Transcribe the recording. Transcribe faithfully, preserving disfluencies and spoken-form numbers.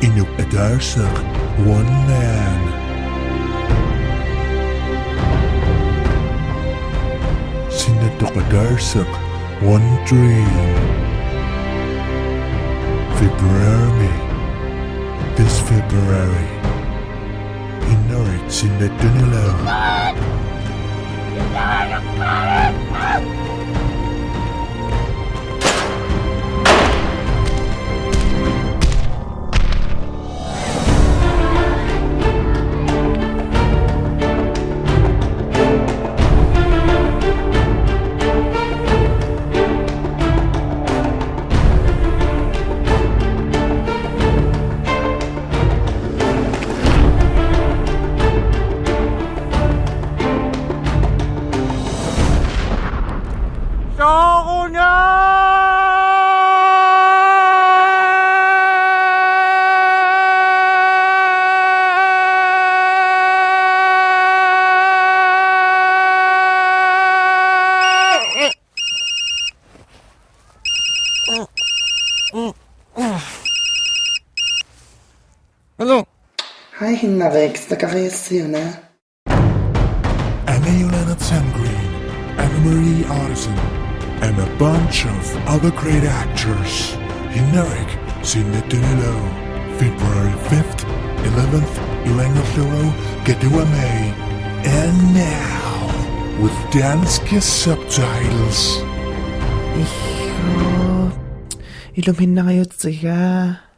Inuk ataasiaq, One Man. Sinnattoq ataasiaq, One Dream. February, this February. Hinnarik sinnattunilu. Hello. Hej, Hinnarik. Zacharias siuna. Anna Yelena Sandgreen, Anna Marie Ottoson, and a bunch of other great actors. Hinnarik sinnattunilu. February fifth, eleventh, ilanngullugulu katuami. And now, with Danske subtitles. Ihhu. Iluminnaariutsiga.